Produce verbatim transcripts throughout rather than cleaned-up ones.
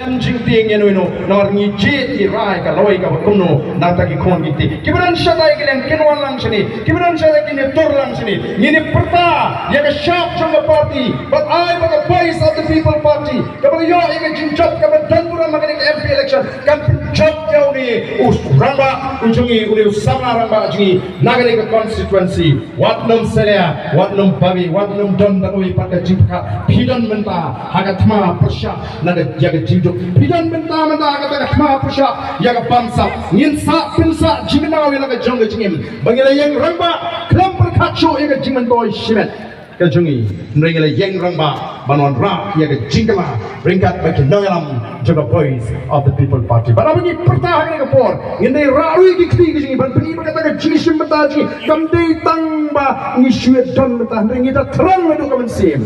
Jingtieng ïa no ïa no, namar ngi jied ngi rai ka lawei kaba kumno, nangta ki khun ki kti kiba don shatai ki liang kin wan lang shane, kiba don shatai kin ïatur lang shane. Ngin ïa pyrta ïa ka shap jong ka party, bad ai ba ka Voice of the People Party kaba la ïoh ïa ka jingjop kaba don burom ha kane ka M P election kan pynjop ïa une u rangbah u jong ngi, une u samla rangbah jong ngi na kane ka constituency. Wat nym salia, wat nym babe, wat nym don da kawei pat ka jingpyrkhat. Phi don mynta ha ka thma pyrshah na ka, ïa ka jingduk. Phi don mynta, mynta ha kata ka thma pyrshah ïa ka bamsap. Ngin sa pynsah jingmyntoi ïa la ka jong ka jingim ba ngi la ïeng rangbah khlem pyrkhat shuh ïa ka jingmyntoi shimet ka jong ngi. Hynrei ngi la ïeng rangbah ban wanrah ïa ka jingkylla ryngkat bad ki nongïalam jong ka Voice of the People Party. Bad haba ngi pyrta ha kane ka por, ngin dei rah ruh ïa ki kti ka jong ngi ban pyni ba kata ka jingshim bynta jong ngi kam dei tang ba ngi shu ïa don bynta, hynrei ngi da thrang naduh ka mynsiem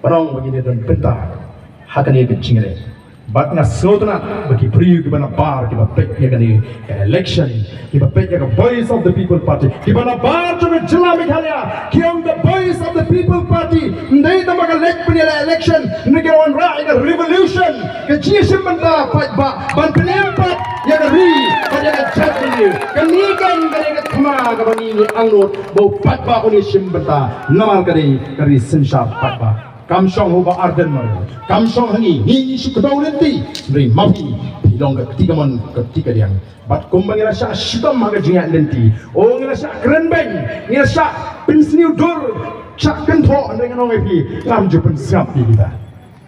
ban ong ba ngin ïa don bynta ha kane ka jingïaleh. Bad nga sngewtynnat ba ki briew kiba nabar kiba peit ïa kane ka election, kiba peit ïa ka Voice of the People Party, kiba nabar jong ka jylla Meghalaya, ki ong ka Voice of the People Party ym dei tang ba ka leit pynïaleh election, hynrei ka wanrah ïa ka revolution, ka jingshim bynta paidbah ban pynïeng pat ïa ka ri bad ïa ka jaitbynriew. Kane kan ka dei ka thma kaba ngi ngi angnud ba u paidbah un ïashim bynta namar ka dei ka ri synshar paidbah. Kam shong ha u Bah Ardent mar, kam shong ha ngi, ngi shu kdew lynti. Hynrei ma phi, phi long ka kti kamon ka kti kadiang. Bad kumba ngi la shah shitom ha ka jingïaid lynti, o ngi la shah kren beiñ, ngi la shah pynsniew dur, shah kynthoh, hynrei ngan ong ïa phi, ngam ju pynsngap ïa kita.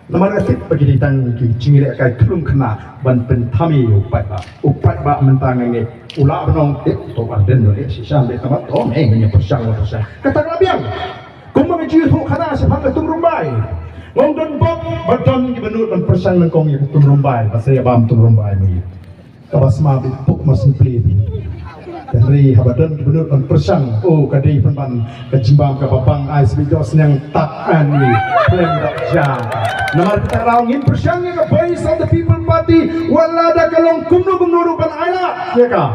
Namar nga tip ba ki dei tang ki jingïalehkai khlem khynnah ban pynthame ïa u paidbah. U paidbah mynta nga ngeit u lah ban ong tip to Ardent to leh shisha, leh tang ba to me ngi pyrshang pyrshang. Kata ka la biang. Kumba nga ju ïathuh khana shaphang ka Tum Rymbai, nga ong don bok ba don kiba nud ban pyrshang nyngkong ïa ka Tum Rymbai, ba sa ïa bam Tum Rymbai mynta. Kaba sma bit puk mas pli. Hynrei haba don kiba nud ban pyrshang, oh, ka dei pynban ka jingbam kaba bang, ai sbit dos nyang tak ani klem dak ja. Namar kata ka daw ngin pyrshang ïa ka Voice of the People Party, wat la da ka long kumno kumno ruh ban ai lad ïa ka.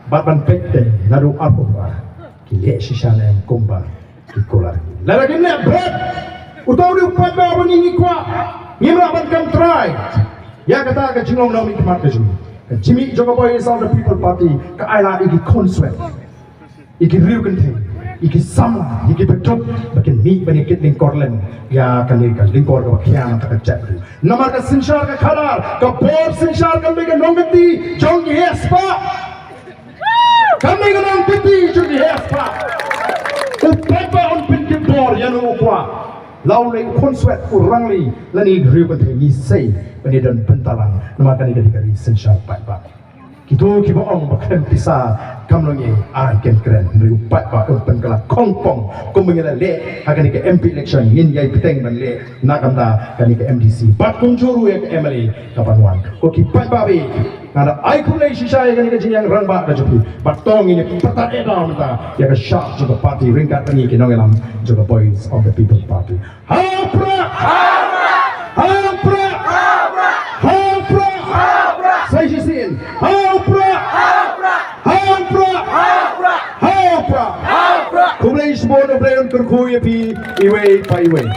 Bad ban peit te naduh arphew phra ki leh shisha ne em kumba ki kular. Lada kim leh bret, uta u dei u paidbah ba ngi ngi kwah. Ngim lah ban kam trai ïa kata ka jinglong nongmihkhmat ka jong ngi. Ka jingmih jong ka Voice of the People Party ka ai lad ïa ki khun swet, ïa ki riew kynthei, ïa ki samla, ïa ki baduk ba kin mih ban ïa kit lyngkor lem ïa kane ka lyngkor kaba khia na ka jaitbynriew. Namar ka synshar ka khadar, ka bor synshar kam dei ka nongkynti jong ki heh spah. Kam dei ka nongkynti jong ki heh spah. U paidbah un pynkit bor ïa uno u kwah. La u lei u khun swet, u rangli lane u riew kynthei, ngi sei ban ïa don bynta lang. Namar kane ka dei ka ri synshar paidbah. Kito kiba ong ba khlem pisa kam long ei, ai kin kren. Hynrei u paidbah un pynkylla khongpong kumba ngi la leh ha kane ka M P election, ngin ïai bteng ban leh na ka bynta kane ka M D C. Bad kumjuh ruh ïa ka M L A kaban wan. Ko ki paidbah, nga da ai khublei shisha ïa kane ka jingïalang rangbah ka jong phi. Bad to ngin ïa pyrta eh da mynta ïa ka shap jong ka party ryngkat bad ngi ki nongïalam jong ka Voice of the People Party. Ha u Prah! Ha u Prah! Ha u Prah! Sa shisien. Ha u Prah! Ha u Prah! Ha u Prah! Khublei shibun, U Blei un kyrkhu ïa phi iwei pa iwei.